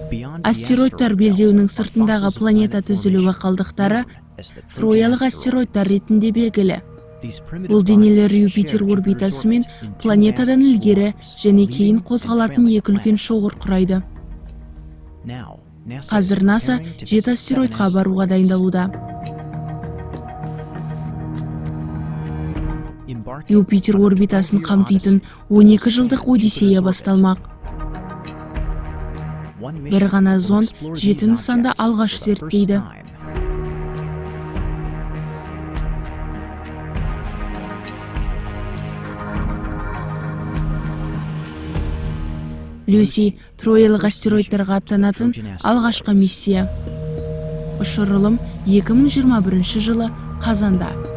Астероидтар белдеуінің сыртындағы планета түзілуі қалдықтары троялық астероидтар ретінде белгілі. Бұл денелер Юпитер орбитасы мен планетадан ілгері және кейін қозғалатын екі үлкен шоғыр құрайды. Қазір НАСА 7 астероидқа баруға дайындалуда. Юпитер орбитасын қамтитын 12 жылдық Одиссея басталмақ. Бір ғана зонд 7 нысанды алғаш зерттейді. Люси троялық астероидтарға аттанатын алғашқы миссия. Ұшырылым 2021 жылы қазанда.